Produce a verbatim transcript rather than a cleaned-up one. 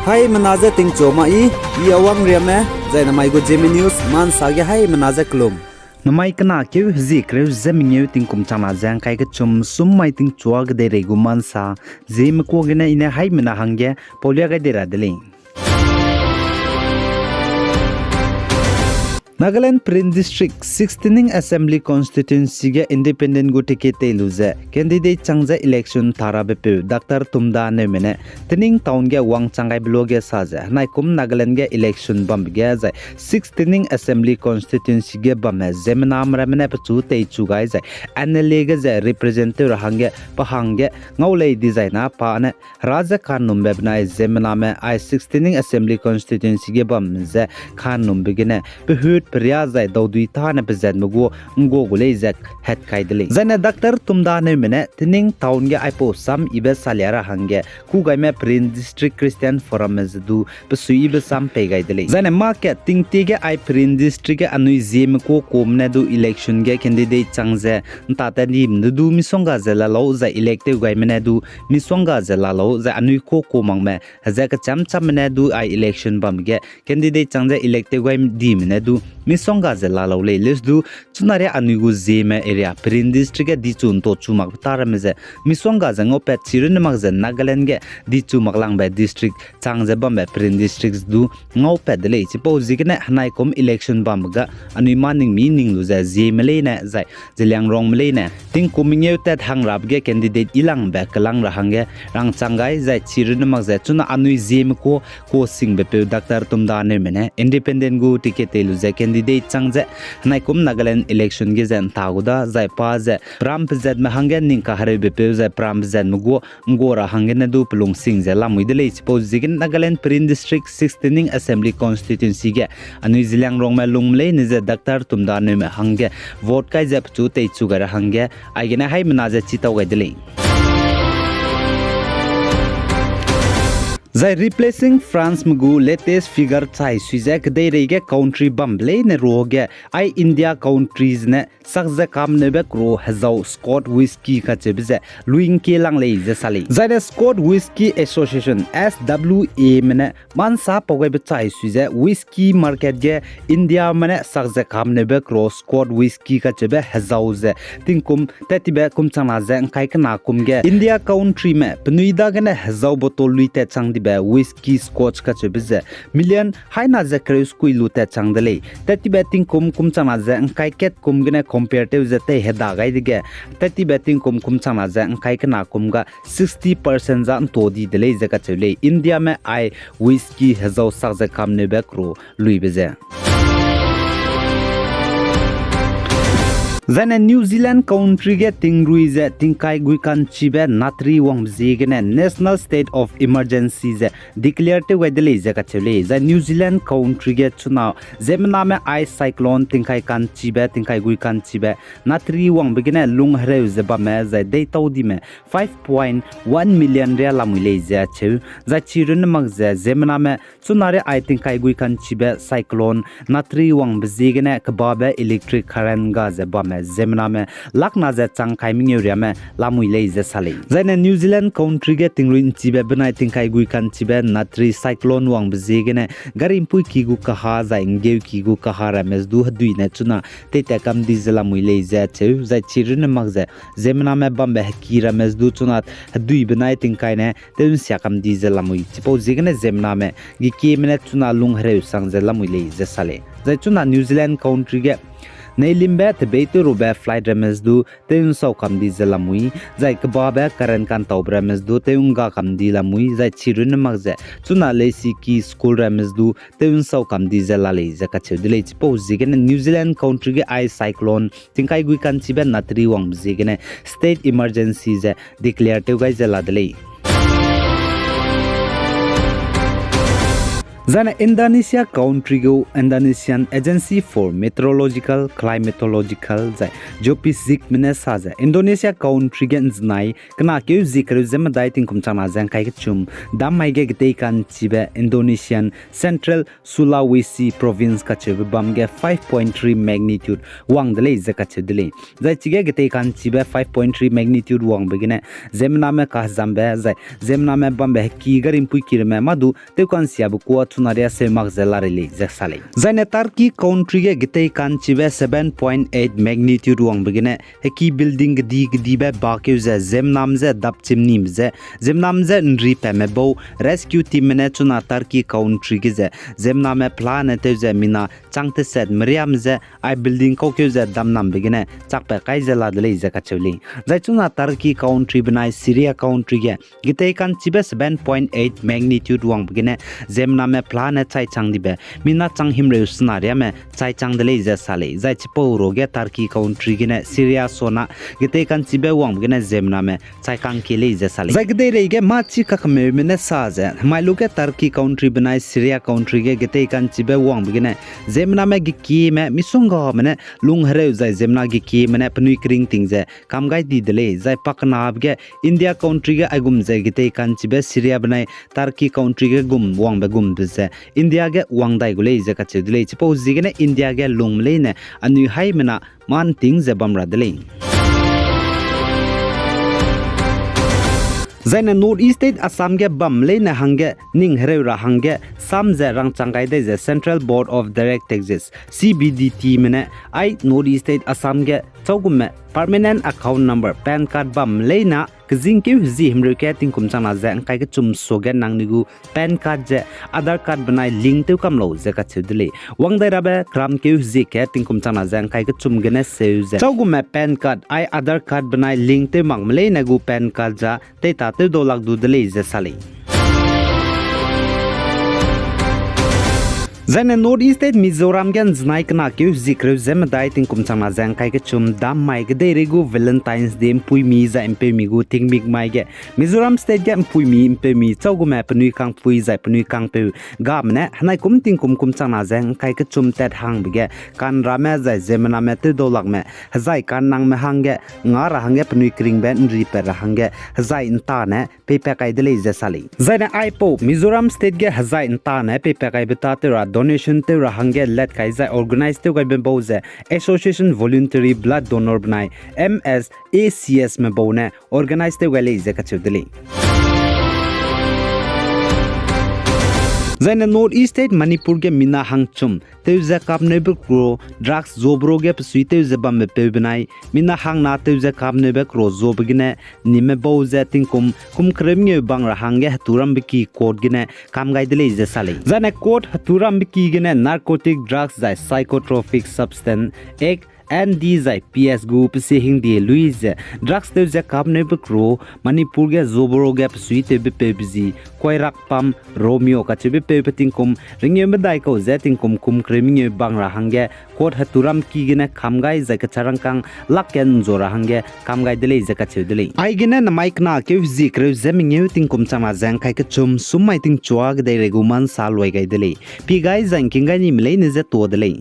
Haimena je tingchu ma i, i Awang Riame, zai namai gu Zeme News, mansa ge haimena je kelum. Namai kena keu hezie kereu ze mengeu tingkum changna ze ngkai kechum sum mai tingchua kedeirei gu mansa, Zeme kua gene i ne haimena hangge paulia gai dei ra de lei. Nagaland Peren District sixteening Assembly Constituency ge independent gu ticket tei lu ze candidate chang ze election ta rabe peu Doctor Tumda Neume ne Tening Town ge wangchang gaibe luage sa ze, henaikum Nagaland ge election bambe ge zai sixteening Assembly Constituency ge bamme ziemmename ramme ne pechu teichu gai zai M L A ge ze represent tew ra hangge, pa hangge ngau lei dizai na pa ne hera ze kanumbe benai ziemmename ai sixteening Assembly Constituency ge bam ze kanumbe gene pehut peria zai daudui tâne pezatme gu ngua gu lei ze hat kai de lei. Zaine Doctor Tumda Neume ne Tening Town ge aipau sam ibe salia ra hangge kugaime Peren District Christian Forum me ze du pesui ibe sam pei gai de lei. Zaine mâ kat tingtie ge ai Peren District ge anui Zeme kua kuame ne du election ge candidate chang ze nta tat dime ne du misongga ze la lau zai elect tew gaime ne du misongga ze la lau zai anui kua kua makme heze kecham chamme ne du ai election bam ge candidate chang ze elect tew gai dime ne du misongga ze la lau lei. Leuse du chunari anui gu Zeme area Peren District ge dichu nta chu makbe ta ramme ze misongga ze ngaupat chi runne mak ze Nagaland ge dichu maklangbe district chang ze bambe Peren District du ngaupat de lei. Chipau ziegene henaikum election bambe ga anui mâ ning mi ning lu ze Zeme leine zai Zeliangrongme leine tingkum mengeu tat hang rabe ge candidate ilangbe kelang ra hangge rangchang gai zai chi runne mak ze chuna anui Zeme kua kua singbe peu Doctor Tumda Neume ne independent gu ticket tei lu ze candidate chang ze henaikum Nagaland election ge ze nta gu da zai pa ze peram pezatme hangge ning kahereube peu zai peram pezatme gu ngua ra hangge ne du pelung sing ze lamui de lei. Chipau ziegene Nagaland Peren District sixteening Assembly Constituency ge anui Zeliangrongme lungme leine ze Doctor Tumda Neume hangge vote kai ze pechu teichu gai ra hangge aigene haimena ze chitau gai de lei. Zai replacing France me gu latest figure chai sui ze kedeirei ge country bambe leine ruage ai India country zene sak ze kamneube kro hezau Scotch whisky kacheube ze lui ngkie lang lei ze sa lei. Zaine Scotch Whisky Association, S W A me ne mansa pau gaibe chai sui ze whisky market ge Indiame ne sak ze kamneube kro Scotch whisky kacheube hezau ze tingkum tattibe kum changna ze ngkai kena kum ge India country me penui dagene hezau bottle lui tat chang dibe whisky Scotch kacheube ze million haina ze kereu sekui lu tat chang de lei. Tattibe tingkum kum changna ze ngkai kat kum gene compare tew ze tei heda gai dege, tattibe tingkum kum changna ze ngkai kena kum ga sixty percent za nta di de lei ze kacheu lei. Indiame ai whisky hezau sak ze kamneube kro luibe ze. Zaine New Zealand country ge tingrui ze tingkai gui kanchibe natri wangbe ziegene National State of Emergency ze declare tew gai de lei ze kacheu lei. Zai New Zealand country ge chuna ziemmename ai cyclone tingkai kanchibe, tingkai gui kanchibe natri wangbe gene lung hereu ze bamme zai deitau dime five point one million ria lamui lei ze acheu. Zai chi runne mak ze ziemmename chunari ai tingkai gui kanchibe cyclone natri wangbe ziegene kebabe electric current ga ze bamme ziemmename lakna ze chang kai mengeu riame lamui lei ze sa lei. Zaine New Zealand country ge tingrui nchibe benai tingkai gui kanchibe natri cyclone wangbe ziegene gari mpuiki gu kaha zai nggeuki gu kaha ramme du hedui ne chuna teitat kam di ze lamui lei ze acheu. Zai chi runne mak ze ziemmename bambe heki ramme du chuna hedui benai tingkai ne tew nsia kam di ze lamui. Chipau ziegene ziemmename gekieme ne chuna lung hereu sang ze lamui lei ze sa lei. Zai chuna New Zealand country ge neilimbe tebeitewrube flight ramme du tew nsau kam di ze lamui, zai kebabe current kantaube ramme du tew ngga kam di lamui, zai chi runne mak ze chuna leisiki school ramme du tew nsau kam di ze la lei ze kacheu de lei. Chipau ziegene New Zealand country ge ai cyclone tingkai gui kanchibe natri wangbe ziegene state emergency ze declare tew gai ze la de lei. Zaine Indonesia country gu Indonesian Agency for Meteorological, Climatological zai Geophysics me ne sa ze Indonesia country ge nzenai kena keu zie kereu ze medai tingkum changna ze ngkai kechum, dam mai ge getei ka'nchibe Indonesian Central Sulawesi Province kacheube bam ge five point three magnitude wang de lei ze kacheu de lei. Zai chige getei ka'nchibe five point three magnitude wangbe gene, ziemmename kahezambe, zai ziemmename bambe heki gari mpui kireme mâ du tew ka'nsiabe kuâ chuna riâ seu mak ze la rei lei ze sa lei. Zaine Turkey country ge getei ka'nchibe seven point eight magnitude wangbe gene, heki building gedi gedibe bakeu ze ziemmename je dapchim nime ze, ziemmename je nri patme bau, rescue team me ne chuna Turkey country ge ze, ziemmename pelane tew ze mina chang teset meriame je, ai building kaukeu ze damnambe gene chakpat kai ze la de lei ze kacheu lei. Zai chuna Turkey country benai Syria country ge getei ka'nchibe seven point eight magnitude wangbe gene, ziemmename pelane chai chang dibe, mina chang himreu sena riame chai chang de lei ze sa lei. Zai chipau ruage Turkey country gene Syria sona getei ka'nchibe wangbe gene ziemmename chai kang kie lei ze sa lei. Zai kedeirei ge mâ chi kakemeume ne sa ze, hemai luge Turkey country benai Syria country ge getei ka'nchibe wangbe gene, ziemmename gekieme, misonggame ne lung hereu zai ziemmena gekieme ne penui kering ting ze kam gai di de lei. Zai pakenabe ge India country ge aigum ze getei ka'nchibe Syria benai Turkey country ge gum wangbe gumbe ze India ge wang dai gu lei ze kacheu de lei. Chipau ziegene India ge lungme leine anui haimena mâ nting ze bam ra de lei. Zaine North East State Assam ge bam leine hangge ning hereu ra hangge sam ze rangchang gai dei ze Central Board of Direct Taxes, C B D T me ne ai North East State Assam ge châugumme permanent account number, PAN card bam leina kezingkeu hezie himreu ke tingkum changna ze ngkai kechum suage nangnui gu PAN card ze Aadhaar card benai link tew kam lau ze kacheu de lei. Wang dai rabe keramkeu hezie ke tingkum changna ze ngkai kechum gene seu ze châugumme PAN card ai Aadhaar card benai link tew makme leine gu PAN card za teita tewdau lak du de lei ze sa lei. Zaine North East State Mizoram ge nzenai kena keu hezie kereu ze medai tingkum changna ze ngkai kechum dam mai kedeirei gu Valentine's Day mpuimi zai mpeumi gu tingmik mai ge Mizoram State ge mpuimi mpeumi châugumme penui kangpui zai penui kangpeu game ne henai kum tingkum kum changna ze ngkai kechum tat hangbe ge kanrame zai ziemmename tewdau lakme hezai kannangme hangge nga ra hangge penui keringbe nripat ra hangge hezai ntane peipat kai de lei ze sa lei. Zaine aipau Mizoram State ge hezai ntane peipat kaibe tâtew ra donation tew ra hangge lat kai zai organize tew gaibe bau ze Association Voluntary Blood Donor benai M S A C S me bau ne organize tew gai lei ze kacheu de lei. Zaine North East State Manipur ge mina hangchum tew ze kapneube kro drugs zuabe ro ge pesui tew ze bambe peu benai mina hangna tew ze kapneube kro zuabe gene nime bau ze tingkum kum kereu mengeu bang ra hangge heturambe ki court gene kam gai de lei ze sa lei. Zaine court heturambe ki gene Narcotic Drugs zai Psychotropic Substance Act, N D zai P S gu pesie hingdie lui ze drugs tew ze kapneube kro Manipur ge zuabe ro ge pesui tewbe peube zi Koirakpam Romeo kacheube peu pe tingkum ringeu medai kau ze tingkum kum kereu mengeu bang ra hangge court heturam ki gene kam gai zai kecharangkang lak ge nzua ra hangge kam gai de lei ze kacheu de lei. Aigene namai kena keu hezie kereu ze mengeu tingkum changna ze ngkai kechum sum mai tingchua kedeirei gu mansa luai gai de lei. Pi gai zai ngking gai nime leine ze tuâ de lei.